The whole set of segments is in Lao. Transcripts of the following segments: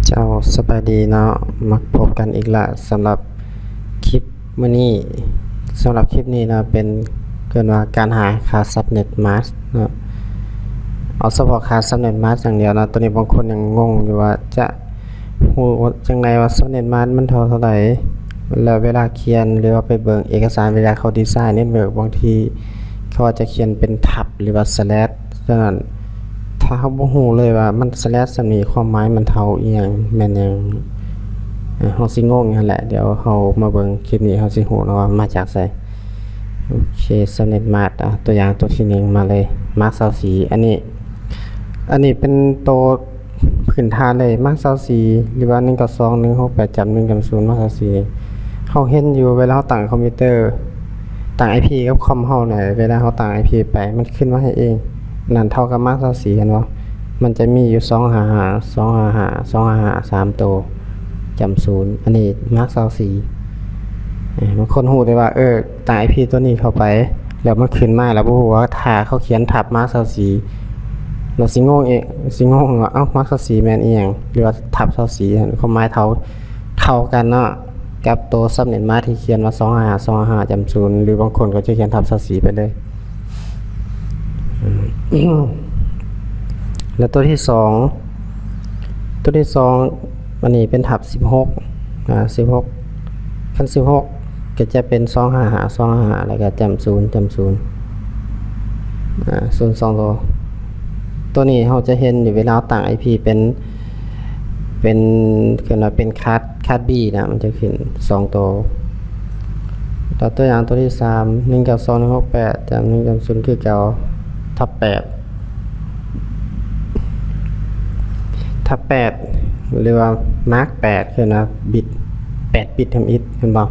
ເຈົ້າ ສະບາຍດີເນາະ ມາພົບກັນອີກລະ ສຳລັບຄລິບມື້ນີ້. ສຳລັບຄລິບນີ້ເນາະ ເປັນ ເອີ້ນວ່າການຫາຄ່າ subnet mask ເນາະ. ເອົາສະເພາະຄ່າ subnet mask ຢ່າງດຽວເນາະ. ໂຕນີ້ບາງຄົນຍັງງົງຢູ່ວ່າຈະຮູ້ຈັ່ງໃດວ່າ subnet mask ມັນເທົ່າ ເທົ່າໃດ ແລ້ວເວລາຂຽນ ຫຼືວ່າໄປເບິ່ງເອກະສານ ເວລາເຂົາດີໄຊເນັດເວີກ ບາງທີເຂົາອາດຈະຂຽນເປັນທັບ ຫຼືວ່າ slash ສະນັ້ນ ຖ້າເຮົາບໍ່ຮູ້ເລີຍວ່າມັນ slash ສ່ຳນີ້ ຄວາມໝາຍມັນເທົ່າອີ່ຫຍັງ ແມ່ນຫຍັງ ເຮົາຊິງົງຫັ້ນແຫຼະ. ດຽວເຮົາມາເບິ່ງຄລິບນີ້ ເຮົາຊິຮູ້ເນາະວ່າມາຈາກໃສ. ໂອເຄ subnet mask ອະ ຕົວຢ່າງຕົວທີໜຶ່ງມາເລີຍ mask ຊາວສີ່. ອັນນີ້ ອັນນີ້ເປັນໂຕພື້ນຖານເລີຍ mask ຊາວສີ່ ຫຼືວ່າ ໜຶ່ງເກົ້າສອງ ໜຶ່ງຫົກແປດ ຈ້ຳ ໜຶ່ງ ຈ້ຳ ສູນ mask ຊາວສີ່. ເຮົາເຫັນຢູ່ເວລາເຮົາຕັ້ງຄອມພິວເຕີ ຕັ້ງ IP ກັບຄອມເຮົານະ ເວລາເຮົາຕັ້ງ IP ໄປ ມັນຂຶ້ນມາໃຫ້ເອງ. ນັ້ນເທົ່າກັບ mask ຊາວສີ່ ເຫັນບໍ່? ມັນຈະມີຢູ່ ສອງຫ້າຫ້າ ສອງຫ້າຫ້າ ສອງຫ້າຫ້າ ສາມໂຕ ຈ້ຳ ສູນ. ອັນນີ້ mask ຊາວສີ່. ເອີ ບາງຄົນຮູ້ແຕ່ວ່າ ເອີ ຕັ້ງ IP ຕົວນີ້ເຂົ້າໄປ ແລ້ວມັນຂຶ້ນມາ ແລ້ວບໍ່ຮູ້ວ່າຖ້າເຂົາຂຽນທັບ mask ຊາວສີ່ ແລ້ວຊິງົງເອງ ຊິງົງວ່າ ເອົ້າ mask ຊາວສີ່ ແມ່ນອີ່ຫຍັງ ຫຼືວ່າທັບ ຊາວສີ່ ຫັ້ນ ຄວາມໝາຍເທົ່າ ເທົ່າກັນເນາະ ກັບໂຕ subnet mask ທີ່ຂຽນວ່າ ສອງຫ້າຫ້າ ສອງຫ້າຫ້າ ຈ້ຳ ສູນ ຫຼືບາງຄົນກໍຈະຂຽນທັບ ຊາວສີ່ ໄປເລີຍ. ແລ້ວໂຕທີສອງ ໂຕທີສອງ ອັນນີ້ເປັນທັບ ສິບຫົກ ອາ ສິບຫົກ ຄັນ ສິບຫົກ ກໍຈະເປັນ ສອງຫ້າຫ້າ ສອງຫ້າຫ້າ ແລ້ວກໍຈ້ຳ ສູນ ຈ້ຳ ສູນ ອາ ສູນ ສອງໂຕ. ໂຕນີ້ເຮົາຈະເຫັນຢູ່ເວລາເຮົາຕັ້ງ IP ເປັນ ເປັນ ເອີ້ນວ່າເປັນ card card B ນະ ມັນຈະຂຶ້ນສອງໂຕ. ແລ້ວຕົວຢ່າງຕົວທີສາມ ໜຶ່ງເກົ້າສອງ ໜຶ່ງຫົກແປດ ຈ້ຳ ໜຶ່ງ ຈ້ຳ ສູນ ຄືເກົ່າ ທັບ ແປດ ທັບ ແປດ ຫຼືວ່າ mask ແປດ ຄືນະ ບິດ ແປດບິດທຳອິດ ເຫັນບໍ່?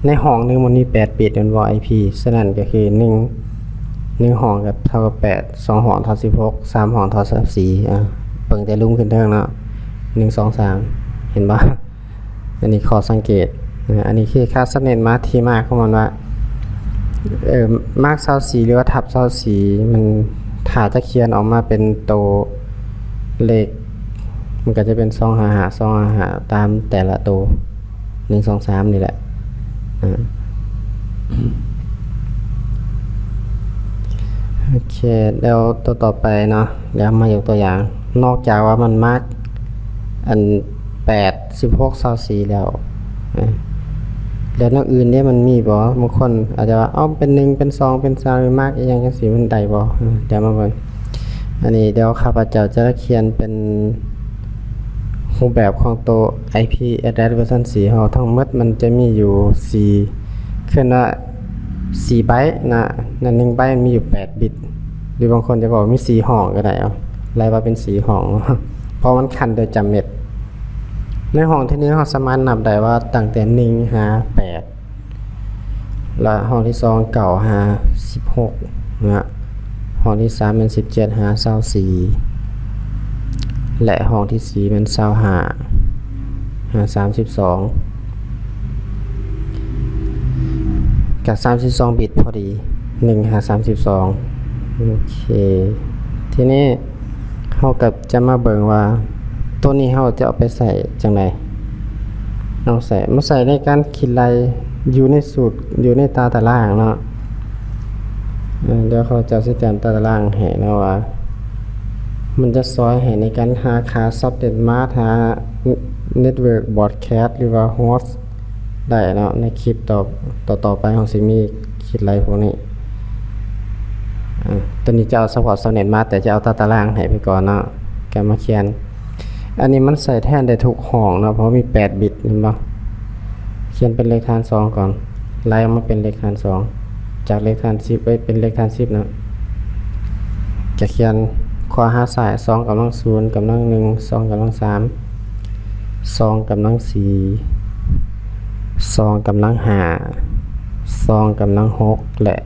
ໃນຫ້ອງໜຶ່ງມັນມີແປດບິດ ແມ່ນບໍ່ IP? ສະນັ້ນກໍຄື ໜຶ່ງ ໜຶ່ງຫ້ອງກໍເທົ່າກັບແປດ ສອງຫ້ອງເທົ່າສິບຫົກ ສາມຫ້ອງເທົ່າຊາວສີ່ ອາ ເບິ່ງແຕ່ລຸ່ມຂຶ້ນເທິງເນາະ ໜຶ່ງ ສອງ ສາມ ເຫັນບໍ່? ອັນນີ້ຂໍ້ສັງເກດນະ ອັນນີ້ຄືຄ່າ subnet mask ທີ່ມາຂອງມັນວ່າ ເອີ mask ຊາວສີ່ ຫຼືວ່າທັບ ຊາວສີ່ ມັນ ຖ້າຈະຂຽນອອກມາເປັນໂຕເລກ ມັນກໍຈະເປັນ ສອງຫ້າຫ້າ ສອງຫ້າຫ້າ ຕາມແຕ່ລະໂຕ ໜຶ່ງ ສອງ ສາມ ນີ້ແຫຼະ. ອາ ໂອເຄ ແລ້ວໂຕຕໍ່ໄປເນາະ ດຽວມາຍົກຕົວຢ່າງ ນອກຈາກວ່າມັນ mask ອັນ ແປດ ສິບຫົກ ຊາວສີ່ ແລ້ວ ແລ້ວແນວອື່ນເດ້ ມັນມີບໍ່? ບາງຄົນອາດຈະວ່າ ເອົ້າ ເປັນ ໜຶ່ງ ເປັນ ສອງ ເປັນ ສາມ mask ອີ່ຫຍັງຈັ່ງຊີ້ ມັນໄດ້ບໍ່? ເອີ ດຽວມາເບິ່ງ ອັນນີ້ດຽວຂ້າພະເຈົ້າຈະຂຽນເປັນຮູບແບບຂອງໂຕ IP address version ສີ່ເຮົາ ທັງໝົດມັນຈະມີຢູ່ສີ່ ຄືນວ່າສີ່ໃບນະ ໃນໜຶ່ງໃບມີຢູ່ແປດບິດ ຫຼືບາງຄົນຈະບອກມີສີ່ຫ້ອງກໍໄດ້ ເອົາ ໄລ່ວ່າເປັນສີ່ຫ້ອງ ເພາະມັນຂັ້ນໂດຍຈຳເມັດ. ໃນຫ້ອງທີໜຶ່ງເຮົາສາມາດນັບໄດ້ວ່າຕັ້ງແຕ່ໜຶ່ງຫາແປດ ແລະ ຫ້ອງທີສອງ ເກົ້າຫາສິບຫົກນະ ຫ້ອງທີສາມແມ່ນສິບເຈັດຫາຊາວສີ່ ແລະ ຫ້ອງທີສີ່ແມ່ນຊາວຫ້າຫາສາມສິບສອງ ກະສາມສິບສອງບິດພໍດີ ໜຶ່ງຫາສາມສິບສອງ. ໂອເຄ ທີນີ້ເຮົາກໍຈະມາເບິ່ງວ່າ ໂຕນີ້ເຮົາຈະເອົາໄປໃຊ້ຈັ່ງໃດ? ເອົາໃຊ້ ມາໃຊ້ໃນການຄິດໄລ່ຢູ່ໃນສູດ ຢູ່ໃນຕາຕະລາງເນາະ. ເອີ ດຽວຂ້າພະເຈົ້າຊິຕຽມຕາຕະລາງໃຫ້ເນາະວ່າ ມັນຈະຊ່ອຍໃຫ້ໃນການຫາຄ່າ subnet mask ຫາ network broadcast ຫຼືວ່າ host ໄດ້ເນາະ. ໃນຄລິບຕໍ່ ຕໍ່ໆໄປເຮົາຊິມີຄິດໄລ່ພວກນີ້. ອາ ຕົວນີ້ຈະເອົາສະເພາະ subnet mask ແຕ່ຈະເອົາຕາຕະລາງໃຫ້ໄປກ່ອນເນາະ ກະມາຂຽນ. ອັນນີ້ມັນໃຊ້ແທນໄດ້ທຸກຫ້ອງເນາະ ເພາະມີແປດບິດ ເຫັນບໍ່? ຂຽນເປັນເລກຖານສອງກ່ອນ ໄລ່ອອກມາເປັນເລກຖານສອງ ຈາກເລກຖານສິບ ເອີຍ ເປັນເລກຖານສິບເນາະ. ຈະຂຽນຂວາຫາຊ້າຍ ສອງກຳລັງສູນ ກຳລັງໜຶ່ງ ສອງກຳລັງສາມ ສອງກຳລັງສີ່ ສອງກຳລັງຫ້າ ສອງກຳລັງຫົກ ແລະ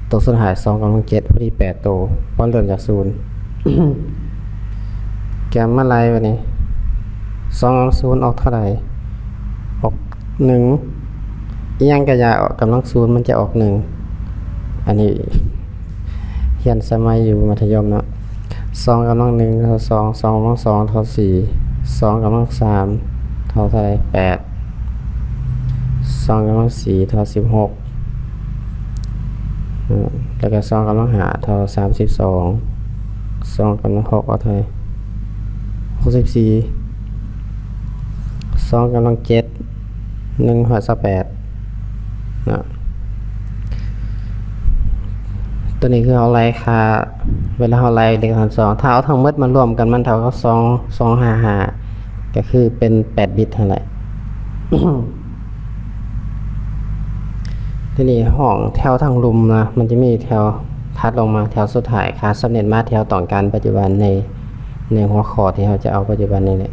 ໂຕສຸດທ້າຍ ສອງກຳລັງເຈັດ ພໍດີແປດໂຕ ເພາະເລີ່ມຈາກສູນ. ກະມາໄລ່ບາດນີ້ ສອງກຳລັງສູນອອກເທົ່າໃດ? ອອກໜຶ່ງ ອີ່ຫຍັງກະຢ່າ ກຳລັງສູນມັນຈະອອກໜຶ່ງ. ອັນນີ້ຮຽນສະໄໝຢູ່ມັດທະຍົມເນາະ. ສອງກຳລັງໜຶ່ງເທົ່າສອງ ສອງກຳລັງສອງເທົ່າສີ່ ສອງກຳລັງສາມເທົ່າເທົ່າໃດ? ແປດ. ສອງກຳລັງສີ່ເທົ່າສິບຫົກ ແລ້ວກໍສອງກຳລັງຫ້າເທົ່າສາມສິບສອງ. ສອງກຳລັງຫົກເທົ່າເທົ່າໃດ? ຫົກສິບສີ່. ສອງກຳລັງເຈັດ ໜຶ່ງຮ້ອຍຊາວແປດນະ. ຕົວນີ້ຄືເຮົາໄລ່ຄ່າ ເວລາເຮົາໄລ່ເລກທັງສອງ ຖ້າເອົາທັງໝົດມາລວມກັນ ມັນເທົ່າກັບສອງ ສອງຫ້າຫ້າ ກໍຄືເປັນແປດບິດຫັ້ນແຫຼະ. ທີນີ້ຫ້ອງແຖວທາງລຸ່ມນະ ມັນຈະມີແຖວຖັດລົງມາ ແຖວສຸດທ້າຍ ຄ່າສຳເລັດມາດທີ່ເຮົາຕ້ອງການປັດຈຸບັນໃນ ໃນຫົວຂໍ້ທີ່ເຮົາຈະເອົາປັດຈຸບັນນີ້ແຫຼະ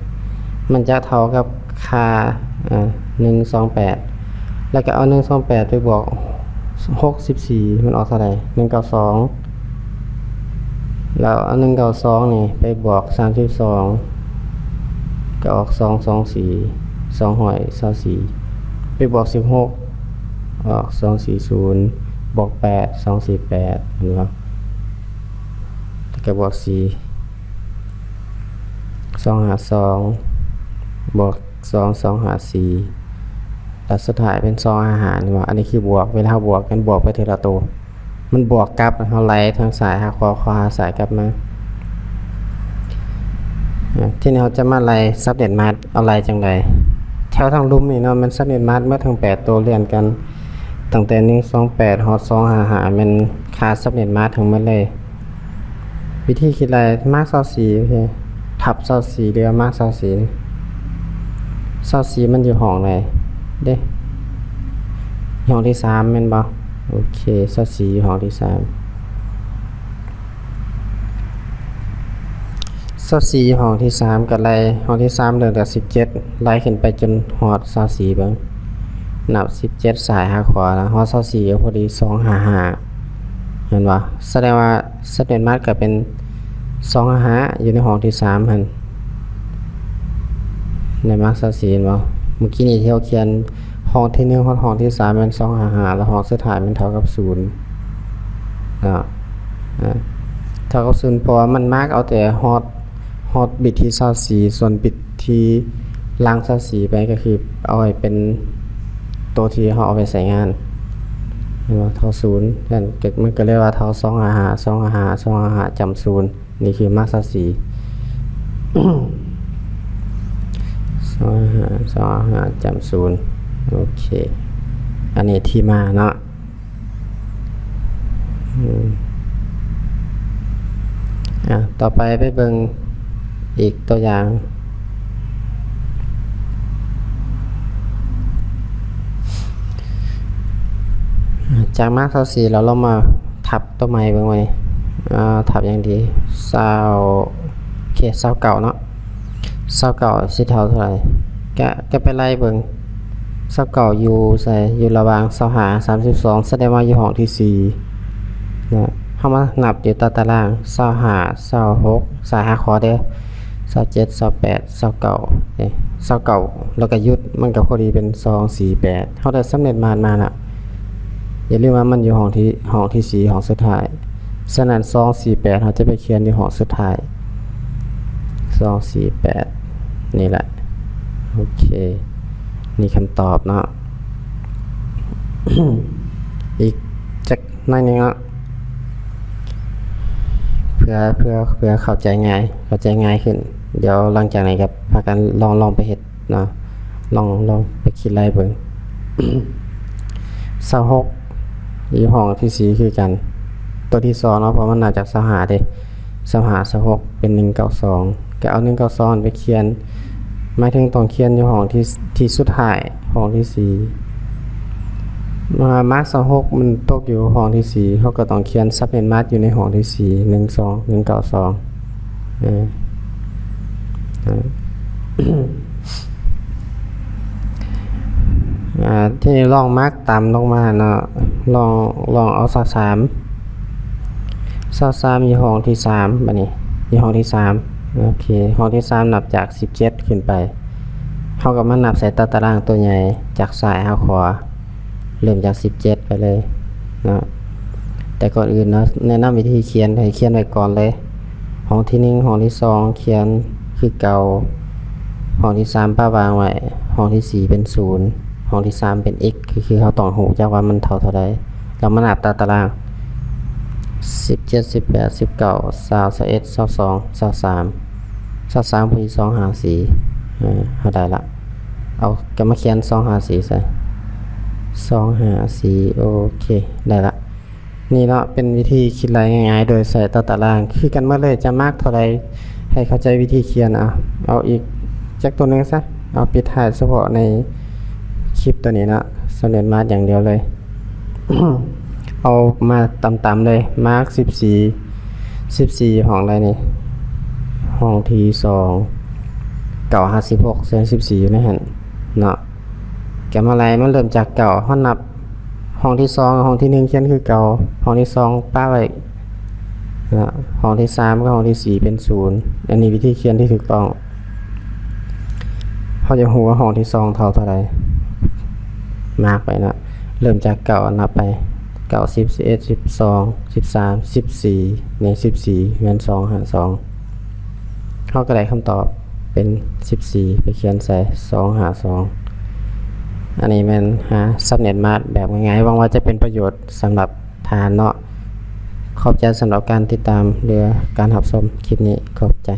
ມັນຈະເທົ່າກັບຄ່າ ເອີ ໜຶ່ງສອງແປດ ແລ້ວກໍເອົາໜຶ່ງສອງແປດໄປບວກຫົກສິບສີ່ ມັນອອກເທົ່າໃດ? ໜຶ່ງເກົ້າສອງ. ແລ້ວເອົາໜຶ່ງເກົ້າສອງນີ້ໄປບວກສາມສິບສອງ ກໍອອກສອງສອງສີ່ ສອງຮ້ອຍຊາວສີ່ ໄປບວກສິບຫົກ ອອກສອງສີ່ສູນ ບວກແປດ ສອງສີ່ແປດ ເຫັນບໍ່? ແລ້ວກໍບວກສີ່ ສອງຫ້າສອງ ບວກສອງ ສອງຫ້າສີ່ ແລ້ວສຸດທ້າຍເປັນສອງຫ້າຫ້າ ເຫັນບໍ່? ອັນນີ້ຄືບວກ ເວລາເຮົາບວກກັນ ບວກໄປເທື່ອລະໂຕ ມັນບວກກັບ ເຮົາໄລ່ທາງຊ້າຍຫາຂວາ ຂວາຫາຊ້າຍກັບມາ. ອາ ທີນີ້ເຮົາຈະມາໄລ່ສຳເລັດມາດ ເອົາໄລ່ຈັ່ງໃດ? ແຖວທາງລຸ່ມນີ້ເນາະ ແມ່ນສຳເລັດມາດໝົດທັງແປດໂຕລຽນກັນ ຕັ້ງແຕ່ໜຶ່ງສອງແປດຮອດສອງຫ້າຫ້າ ແມ່ນຄ່າສຳເລັດມາດທັງໝົດເລີຍ. ວິທີຄິດໄລ່ ມາກຊາວສີ່ ໂອເຄ ທັບຊາວສີ່ ຫຼືວ່າມາກຊາວສີ່ ຊາວສີ່ມັນຢູ່ຫ້ອງໃດເດ້? ຫ້ອງທີສາມແມ່ນບໍ່? ໂອເຄ ຊາວສີ່ຢູ່ຫ້ອງທີສາມ ຊາວສີ່ຢູ່ຫ້ອງທີສາມ ກໍໄລ່ຫ້ອງທີສາມເລີ່ມຈາກສິບເຈັດ ໄລ່ຂຶ້ນໄປຈົນຮອດຊາວສີ່ເບິ່ງ ນັບສິບເຈັດຊ້າຍຫາຂວາ ແລ້ວຮອດຊາວສີ່ກໍພໍດີສອງຫ້າຫ້າ ເຫັນບໍ່? ສະແດງວ່າສຳເລັດມາດກໍເປັນສອງຫ້າຫ້າ ຢູ່ໃນຫ້ອງທີສາມຫັ້ນ ໃນມາກຊາວສີ່ ເຫັນບໍ່? ເມື່ອກີ້ນີ້ທີ່ເຮົາຂຽນຫ້ອງທີໜຶ່ງຮອດຫ້ອງທີສາມແມ່ນສອງຫ້າຫ້າ ແລ້ວຫ້ອງສຸດທ້າຍມັນເທົ່າກັບສູນເນາະ ເທົ່າກັບສູນ ເພາະວ່າມັນມາກເອົາແຕ່ຮອດ ຮອດບິດທີຊາວສີ່ ສ່ວນບິດທີ່ຫຼັງຊາວສີ່ໄປ ກໍຄືເອົາໄວ້ເປັນໂຕທີ່ເຮົາເອົາໄປໃຊ້ງານ ເຫັນບໍ່? ເທົ່າສູນ ນັ້ນກໍ ມັນກໍເລີຍວ່າເທົ່າສອງຫ້າຫ້າ ສອງຫ້າຫ້າ ສອງຫ້າຫ້າ ຈ້ຳສູນ ນີ້ຄືມາກຊາວສີ່ ສອງຫ້າຫ້າ ສອງຫ້າຫ້າ ຈ້ຳສູນ ໂອເຄ ອັນນີ້ທີ່ມາເນາະ. ອືມ ອ່າ ຕໍ່ໄປໄປເບິ່ງອີກຕົວຢ່າງ ຈາກມາກຊາວສີ່ ແລ້ວລອງມາທັບຕົວໃໝ່ເບິ່ງວ່ານີ້ ອ່າ ທັບຫຍັງດີ ຊາວ ໂອເຄ ຊາວເກົ້າເນາະ. ຊາວເກົ້າຊິເທົ່າເທົ່າໃດ? ກະ ກະໄປໄລ່ເບິ່ງ ຊາວເກົ້າຢູ່ໃສ? ຢູ່ລະຫວ່າງຊາວຫ້າ ສາມສິບສອງ ສະແດງວ່າຢູ່ຫ້ອງທີສີ່ນະ. ເຮົາມານັບຢູ່ຕາຕະລາງ ຊາວຫ້າ ຊາວຫົກ ຊ້າຍຫາຂວາເດີ້ ຊາວເຈັດ ຊາວແປດ ຊາວເກົ້າ ເອີ ຊາວເກົ້າ ແລ້ວກະຢຸດ ມັນກະພໍດີເປັນສອງສີ່ແປດ ເຮົາໄດ້ສຳເລັດມາດມາລະ. ຢ່າລືມວ່າມັນຢູ່ຫ້ອງທີ ຫ້ອງທີສີ່ ຫ້ອງສຸດທ້າຍ. ສະນັ້ນ ສອງສີ່ແປດ ເຮົາຈະໄປຂຽນຢູ່ຫ້ອງສຸດທ້າຍ ສອງສີ່ແປດ ນີ້ແຫຼະ. ໂອເຄ ນີ້ຄຳຕອບເນາະ. ອີກຈັກໜ້ອຍໜຶ່ງເນາະ ເພື່ອ ເພື່ອ ເພື່ອເຂົ້າໃຈງ່າຍ ເຂົ້າໃຈງ່າຍຂຶ້ນ. ດຽວຫຼັງຈາກນີ້ກໍພາກັນລອງ ລອງໄປເຮັດ ເນາະ ລອງ ລອງໄປຄິດໄລ່ເບິ່ງ. ຊາວຫົກ ຢູ່ຫ້ອງທີສີ່ຄືກັນ ຕົວທີສອງເນາະ ເພາະມັນນັບຈາກຊາວຫ້າເດ້ ຊາວຫ້າ ຊາວຫົກ ເປັນໜຶ່ງເກົ້າສອງ ກໍເອົາໜຶ່ງເກົ້າສອງໄປຂຽນ ໝາຍເຖິງຕ້ອງຂຽນຢູ່ຫ້ອງທີ່ ທີ່ສຸດທ້າຍ ຫ້ອງທີສີ່. ມາ ມາກຊາວຫົກ ມັນຕົກຢູ່ຫ້ອງທີສີ່ ເຮົາກໍຕ້ອງຂຽນຊັບເຮັດມາດຢູ່ໃນຫ້ອງທີສີ່ ໜຶ່ງສອງ ໜຶ່ງເກົ້າສອງ ເອີ ອ່າ ທີນີ້ລອງມາກຕາມລົງມາເນາະ ລອງ ລອງເອົາຊາວສາມ ຊາວສາມຢູ່ຫ້ອງທີສາມ ບາດນີ້ຢູ່ຫ້ອງທີສາມ ໂອເຄ ຫ້ອງທີສາມນັບຈາກສິບເຈັດຂຶ້ນໄປ ເຮົາກໍມານັບໃສ່ຕາຕະລາງຕົວໃຫຍ່ ຈາກຊ້າຍຫາຂວາ ເລີ່ມຈາກສິບເຈັດໄປເລີຍເນາະ. ແຕ່ກ່ອນອື່ນເນາະ ແນະນຳວິທີຂຽນ ໃຫ້ຂຽນໄວ້ກ່ອນເລີຍ ຫ້ອງທີໜຶ່ງ ຫ້ອງທີສອງ ຂຽນຄືເກົ່າ ຫ້ອງທີສາມປະວາງໄວ້ ຫ້ອງທີສີ່ເປັນສູນ ຫ້ອງທີສາມເປັນ x ກໍຄືເຮົາຕ້ອງຮູ້ຈັກວ່າມັນເທົ່າເທົ່າໃດ ແລ້ວມານັບຕາຕະລາງ ສິບເຈັດ ສິບແປດ ສິບເກົ້າ ຊາວ ຊາວເອັດ ຊາວສອງ ຊາວສາມ ຊາວສາມ ພໍດີ ສອງຫ້າສີ່ ເອີ ເຮົາໄດ້ລະ ເອົາ ກໍມາຂຽນ ສອງຫ້າສີ່ໃສ່ ສອງຫ້າສີ່ ໂອເຄ ໄດ້ລະ. ນີ້ເນາະ ເປັນວິທີຄິດໄລ່ງ່າຍໆ ໂດຍໃຊ້ຕາຕະລາງ ຄືກັນໝົດເລີຍ ຈະມາກເທົ່າໃດ ໃຫ້ເຂົ້າໃຈວິທີຂຽນ. ເອົາ ເອົາອີກຈັກຕົວໜຶ່ງຊະ ເອົາ ປິດທ້າຍສະເພາະໃນຄລິບຕົວນີ້ເນາະ ສຳເລັດມາດຢ່າງດຽວເລີຍ ເອົາມາຕ່ຳໆເລີຍ ມາກສິບສີ່ ສິບສີ່ຫ້ອງໃດນີ້ ຫ້ອງທີສອງ ເກົ້າຫາສິບຫົກ ສ່ວນສິບສີ່ຢູ່ໃນຫັ້ນເນາະ ກໍມາໄລ່ ມັນເລີ່ມຈາກເກົ້າ ເຮົານັບ ຫ້ອງທີສອງ ຫ້ອງທີໜຶ່ງຂຽນຄືເກົ່າ ຫ້ອງທີສອງປະໄວ້ ແລະ ຫ້ອງທີສາມກັບຫ້ອງທີສີ່ເປັນສູນ ອັນນີ້ວິທີຂຽນທີ່ຖືກຕ້ອງ ເຮົາຢາກຮູ້ວ່າຫ້ອງທີສອງເທົ່າເທົ່າໃດ ມາກໄປເນາະ ເລີ່ມຈາກເກົ້າ ນັບໄປ ເກົ້າ ສິບ ສິບເອັດ ສິບສອງ ສິບສາມ ສິບສີ່ ນີ້ ສິບສີ່ ແມ່ນ ສອງຫ້າສອງ ເຮົາກໍໄດ້ຄຳຕອບເປັນສິບສີ່ ໄປຂຽນໃສ່ ສອງຫ້າສອງ ອັນນີ້ແມ່ນຫາສຳເລັດມາດແບບງ່າຍໆ ຫວັງວ່າຈະເປັນປະໂຫຍດສຳລັບທ່ານເນາະ ຂອບໃຈສຳລັບການຕິດຕາມ ຫຼື ການຮັບຊົມຄລິບນີ້ ຂອບໃຈ.